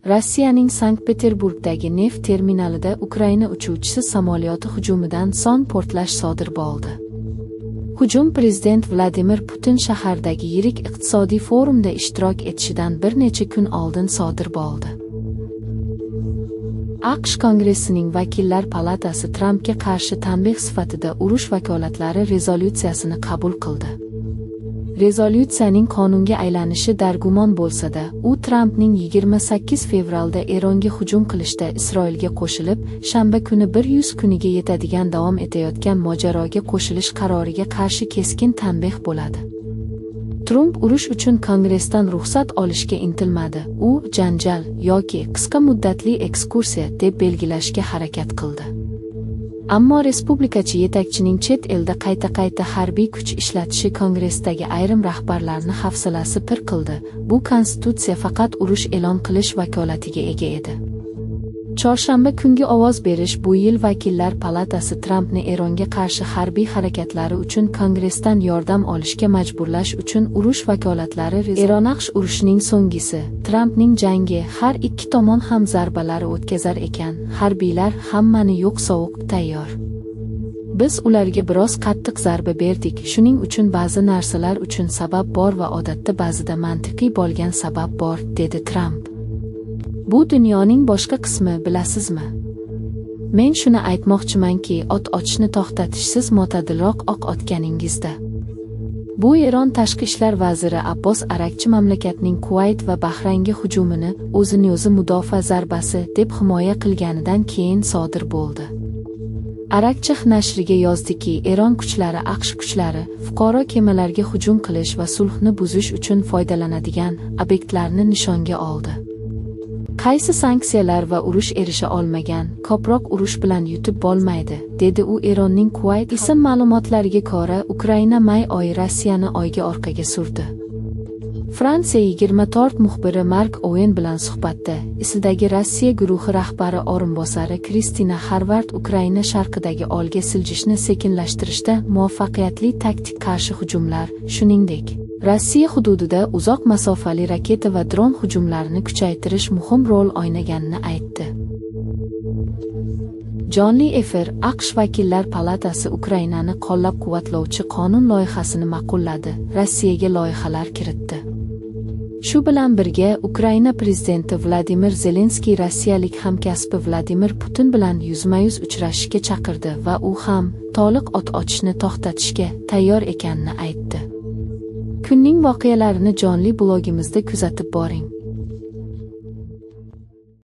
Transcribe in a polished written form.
Rossiyaning Sankt-Peterburgdagi neft terminalida Ukraina uchuvchisiz samolyoti hujumidan so'ng portlash sodir bo'ldi. Hujum prezident Vladimir Putin shahardagi yirik iqtisodiy forumda ishtirok etishidan bir necha kun oldin sodir bo'ldi. AQSh Kongressining Vakillar palatasi Trampga qarshi tanbeh sifatida urush vakolatlari rezolyutsiyasini qabul qildi. Rezolyutsiyaning qonunga aylanishi dargumon bo'lsa-da, u Trampning 28 fevralda Eronga hujum qilishda Isroilga qo'shilib, shanba kuni 100 kuniga yetadigan davom etayotgan mojaroga qo'shilish qaroriga qarshi keskin tanbeh bo'ladi. Trump urush uchun Kongressdan ruxsat olishga intilmadi. U janjal yoki qisqa muddatli ekskursiya deb belgilashga harakat qildi. Ammo respublikachi yetakchining chet elda qayta-qayta harbiy kuch ishlatishi Kongressdagi ayrim rahbarlarni hafsalasi pir qildi. Bu konstitutsiya faqat urush e'lon qilish vakolatiga ega edi. Chorshanba kungi ovoz berish bu yil Vakillar palatasi Trampni Eronga qarshi harbiy harakatlari uchun Kongressdan yordam olishga majburlash uchun urush vakolatlari Eron-AQSh urushining so'nggisi, Trampning jangi, har ikki tomon ham zarbalari o'tkazar ekan, harbiylar hammani yo'q sovuq tayyor. Biz ularga biroz qattiq zarba berdik, shuning uchun ba'zi narsalar uchun sabab bor va odatda ba'zida mantiqiy bo'lgan sabab bor, dedi Tramp. Bu dunyoning boshqa qismi, bilasizmi? Men shuni aytmoqchimanki, ot otishni to'xtatishsiz mo'tadilroq oq otganingizda. Bu Eron tashqi ishlar vaziri Abbos Arakchi mamlakatning Kuvayt va Bahraynga hujumini o'zini o'zi mudofaa zarbasi deb himoya qilganidan keyin sodir bo'ldi. Arakchi nashriga yozdiki, Eron kuchlari AQSh kuchlari fuqaro kemalarga hujum qilish va sulhni buzish uchun foydalanadigan obyektlarni nishonga oldi. Qaysi sanksiyalar va urush erisha olmagan, ko'proq urush bilan yutib bo'lmaydi, dedi u Eronning Kuvayt ism ma'lumotlariga ko'ra, Ukraina may oyi Rossiyani oyga orqaga surdi. Fransiya 24 muxbiri Mark Owen bilan suhbatda, ISILdagi Rossiya guruhi rahbari o'rinbosari Kristina Harvard Ukraina sharqidagi olga siljishni sekinlashtirishda muvaffaqiyatli taktik qarshi hujumlar, shuningdek, Rossiya hududida uzoq masofali raketa va dron hujumlarini kuchaytirish muhim rol o'ynaganini aytdi. Jonli efir AQSh Vakillar palatasi Ukrainani qo'llab-quvvatlovchi qonun loyihasini ma'qulladi, Rossiyaga loyihalar kiritdi. Shu bilan birga Ukraina prezidenti Vladimir Zelenskiy rossiyalik hamkasbi Vladimir Putin bilan yuzma-yuz uchrashishga chaqirdi va u ham to'liq ot otishni to'xtatishga tayyor ekanini aytdi. Kunning voqealarini jonli blogimizda kuzatib boring.